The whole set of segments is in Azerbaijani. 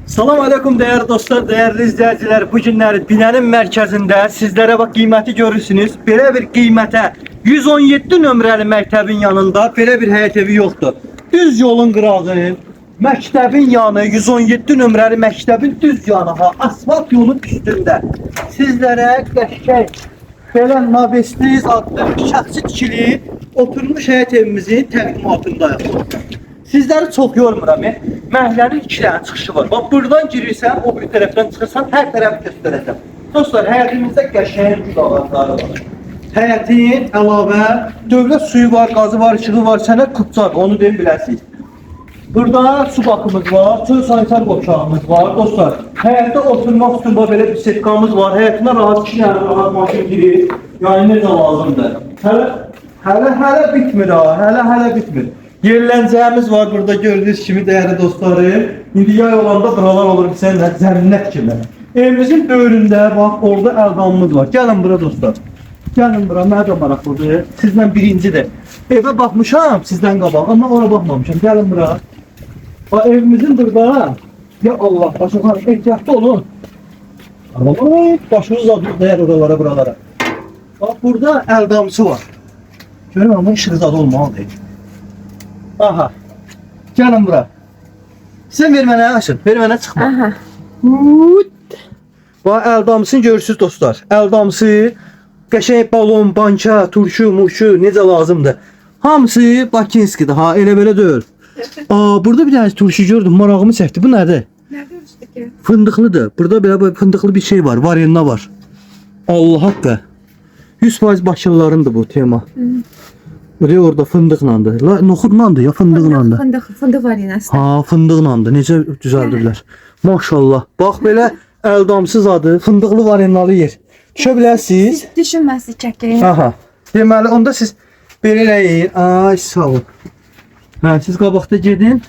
Salam aleyküm değerli dostlar, değerli izleyiciler. Bu günləri binənin mərkəzində sizlərə bax qiyməti görürsünüz. Belə bir qiymətə 117 nömrəli məktəbin yanında belə bir həyət evi yoxdur. Düz yolun qırağı, məktəbin yanı, 117 nömrəli məktəbin düz yanı, ha, asfalt yolun üstündə. Sizlərə qəşəng belə Navestiz adlı şəxsi tikili oturmuş həyət evimizin təqdimatındayıq. Sizləri çox yormuram. Məhəllənin iki dənə çıxışı var. Bax buradan girirsən, o bir tərəfdən çıxırsan, hər tərəfi göstərəcəm. Dostlar, həyətimizdə qəşəng gül ağacları var. Həyətin əlavə dövlət suyu var, qazı var, işığı var, sənə kupçadır, onu deyim biləsiniz. Burada su bakımız var, çöl sanitar qovşağımız var. Dostlar, həyətdə oturmaq üçün bax belə bir setkamız var. Həyətinə rahat iki dənə rahat maşın girir. Yəni necə lazımdır. Hələ hələ hələ bitmir ha, hələ hələ bitmir. Yerlənəcəyimiz var burada gördüyünüz kimi dəyərli dostlarım. İndi yay olanda buralar olur bizə cənnət kimi. Evimizin böyründə bax orada əldamımız var. Gəlin bura dostlar. Gəlin bura, mənə də maraqlıdır. Sizlə birincidir. Evə baxmışam sizdən qabaq, amma ora baxmamışam. Gəlin bura. Bax evimizin burada. Ya Allah, başım xanım, ehtiyatlı olun. Ay, başınız zadı dəyər oralara, buralara. Bax burada əldamçı var. Görüm amma işıq zadı olmalıdır. Aha. Gəlin bura. Sən ver mənə açın. Ver mənə çıxma. Aha. Ut. Bax əldamısını görürsüz dostlar. Əldamısı qəşəng balon, banka, turşu, murşu necə lazımdır. Hamısı Bakinskidir ha, elə belə deyil. Aa, burada bir dənə turşu gördüm, marağımı çəkdi. Bu nədir? Nerede düştü ki? Fındıqlıdır. Burada belə böyle fındıqlı bir şey var, varenna var. Allah haqqı. 100% Bakılılarındır bu tema. Bu deyir orada fındıqlandır. La noxudlandır ya fındıqlandır. Fındık, fındık var yine aslında. Ha fındıqlandır. Necə düzəldiblər. Maşallah. Bax belə əldamsız adı, fındıqlı varennalı yer. Düşə bilərsiniz. Düşünmezdi çəkeyim. Aha. Deməli onda siz belə eləyin. Ay sağ ol. Hə, siz qabaqda gedin.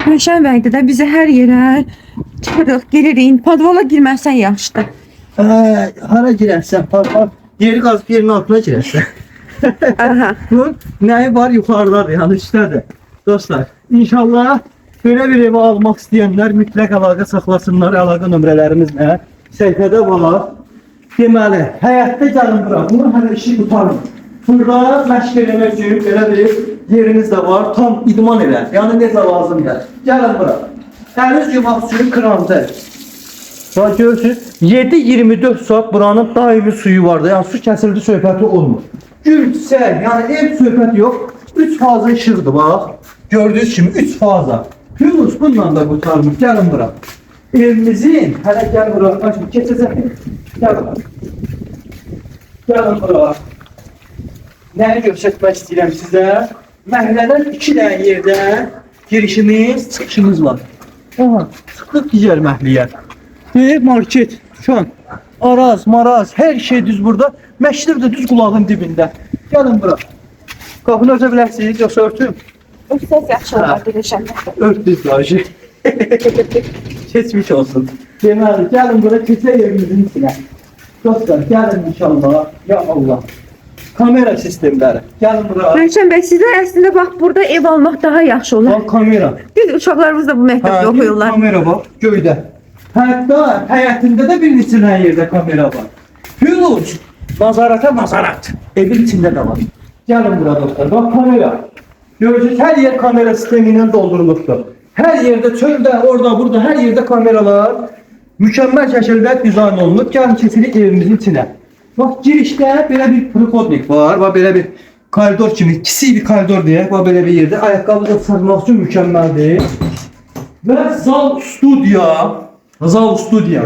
Perşembe bəngdə də bizi hər yerə çıxırıq, giririk. Podvala girməsən yaxşıdır. Hə, hara girərsən? Par, yeri qazıb yerin altına girərsən. Aha. Bunun nəyi var yuxarıdadır, yəni üstədir. Dostlar, inşallah belə bir evi almaq istəyənlər mütləq əlaqə saxlasınlar, əlaqə nömrələrimizlə səhifədə var. Deməli, həyətdə gəlin bura. Bunun hələ işi qurtarmır. Burada məşq eləmək üçün belə bir yeriniz də var. Tam idman elə. Yəni necə lazımdır. Gəlin bura. Əliz yumaq üçün krantı. Bax görürsünüz, 7-24 saat buranın daimi suyu vardı. Yəni su kəsildi söhbəti olmur. Gül, çiçək, yəni ev söhbəti yox. 3 fazla işıqdır bax. Gördüyünüz kimi 3 faza. Plus bununla da qurtarmır. Gəlin bura. Evimizin, hələ gəl bura, bax keçəcək. Gəl bura. Gəlin bura. Nəyi göstərmək istəyirəm sizə? Məhəllədən 2 dənə yerdə girişimiz, çıxışımız var. Aha, çıxdıq digər məhəlləyə. Bir market, dükan, araz, maraz, hər şey düz burada. Məktəb də düz qulağın dibində. Gəlin bura. Qapını örtə bilərsiniz, yoxsa örtüm? Ötsəz yaxşı olar deyəsən. Örtdünüz daha. Keçmiş olsun. Deməli, gəlin bura keçək evimizin içinə. Dostlar, gəlin inşallah. Ya Allah. Kamera sistemləri. Gəlin bura. Perşembe bəy, sizlər əslində bax burada ev almaq daha yaxşı olar. Bax kamera. Biz uşaqlarımız da bu məktəbdə bir oxuyurlar. Kamera bax göydə. Hətta həyətində də bir neçə dənə yerdə kamera var. Plus nazarata nazarat. Evin içində də var. Gəlin bura dostlar. Bax kamera. Görürsünüz hər yer kamera sistemi ilə doldurulubdur. Hər yerdə çöldə, orada, burada hər yerdə kameralar mükəmməl şəkildə dizayn olunub. Gəlin keçirik evimizin içinə. Bax girişdə belə bir prokodnik var. Bax belə bir koridor kimi, kiçik bir koridor deyək. Bax belə bir yerdə ayaqqabı da çıxartmaq üçün mükəmməldir. Və zal studiya, zal studiya.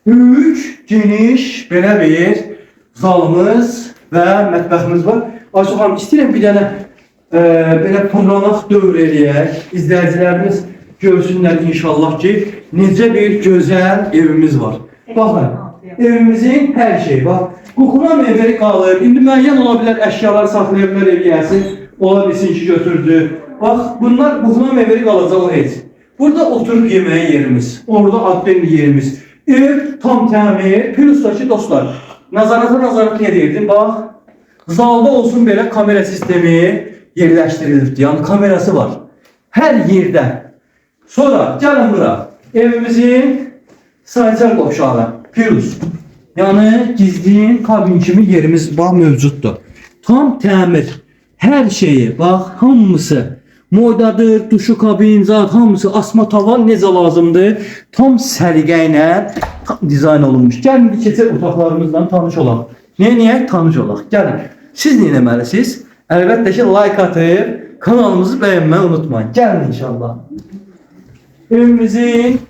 Böyük, geniş, belə bir zalımız və mətbəximiz var. Aysu xanım, istəyirəm bir dənə belə fırlanaq dövr eləyək. İzləyicilərimiz görsünlər inşallah ki, necə bir gözəl evimiz var. Baxın, evimizin hər şeyi bax. Quxuna mebeli qalır. İndi müəyyən ola bilər əşyalar saxlaya bilər ev yiyəsi. Ola bilsin ki, götürdü. Bax, bunlar quxuna mebeli qalacaq o heç. Burada oturub yeməyə yerimiz, orada admin yerimiz. Ev tam təmir, plus da ki dostlar, nazarata nazarat nə deyirdim? Bax, zalda olsun belə kamera sistemi yerləşdirilibdir. Yəni kamerası var. Hər yerdə. Sonra gəlin bura. Evimizin sanitar qovşağı, plus. Yəni gizlin kabin kimi yerimiz bax mövcuddur. Tam təmir. Hər şeyi bax hamısı moydadır, duşu kabin, zat hamısı asma tavan necə lazımdır. Tam səliqə ilə tam dizayn olunmuş. Gəlin bir keçək otaqlarımızla tanış olaq. Nə edək? Tanış olaq. Gəlin. Siz nə etməlisiniz? Əlbəttə ki, like atıb kanalımızı bəyənməyi unutmayın. Gəlin inşallah. Evimizin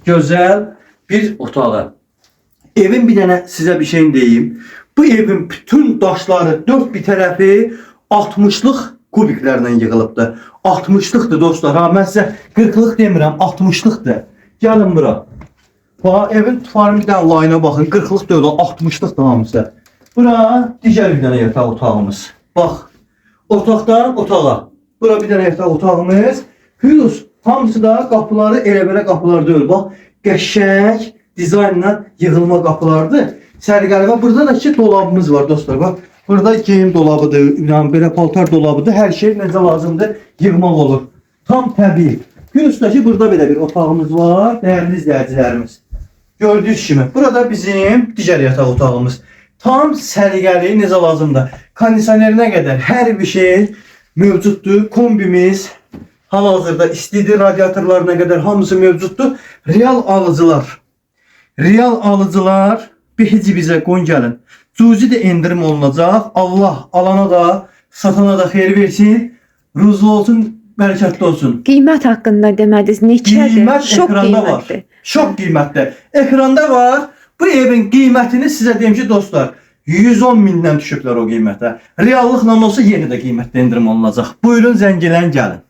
gözəl bir otağı. Evin bir dənə sizə bir şey deyim. Bu evin bütün daşları dörd bir tərəfi 60-lıq kubiklərlə yığılıbdır. 60-lıqdır dostlar. Ha, mən sizə 40-lıq demirəm, 60-lıqdır. Gəlin bura. Bax, evin tufarın bir dənə layına baxın. 40-lıq deyil, 60-lıqdır hamısı. Bura digər bir dənə yataq otağımız. Bax, otaqdan otağa. Bura bir dənə yataq otağımız. Plus hamısı da qapıları elə belə qapılar deyil. Bax, qəşəng dizaynla yığılma qapılardır. Səliqəli və burada da ki dolabımız var dostlar. Bax, burada geyim dolabıdır, yəni belə paltar dolabıdır. Hər şey necə lazımdır yığmaq olur. Tam təbii. Plus da ki burada belə bir otağımız var, dəyərli izləyicilərimiz. Gördüyünüz kimi burada bizim digər yataq otağımız. Tam səliqəli, necə lazımdır. Kondisionerinə qədər hər bir şey mövcuddur. Kombimiz hal-hazırda istidir, radiatorlarına qədər hamısı mövcuddur. Real alıcılar. Real alıcılar bir heç bizə qoyun gəlin. Cüzi də endirim olunacaq. Allah alana da, satana da xeyir versin. Ruzlu olsun, bərəkətli olsun. Qiymət haqqında demədiniz. Neçədir? Qiymət Şok ekranda var. qiymətdir. Şok qiymətdə. Ekranda var. Bu evin qiymətini sizə deyim ki dostlar, 110 mindən düşüblər o qiymətə. Reallıqla olsa yenə də qiymətdə endirim olunacaq. Buyurun zəng elən gəlin.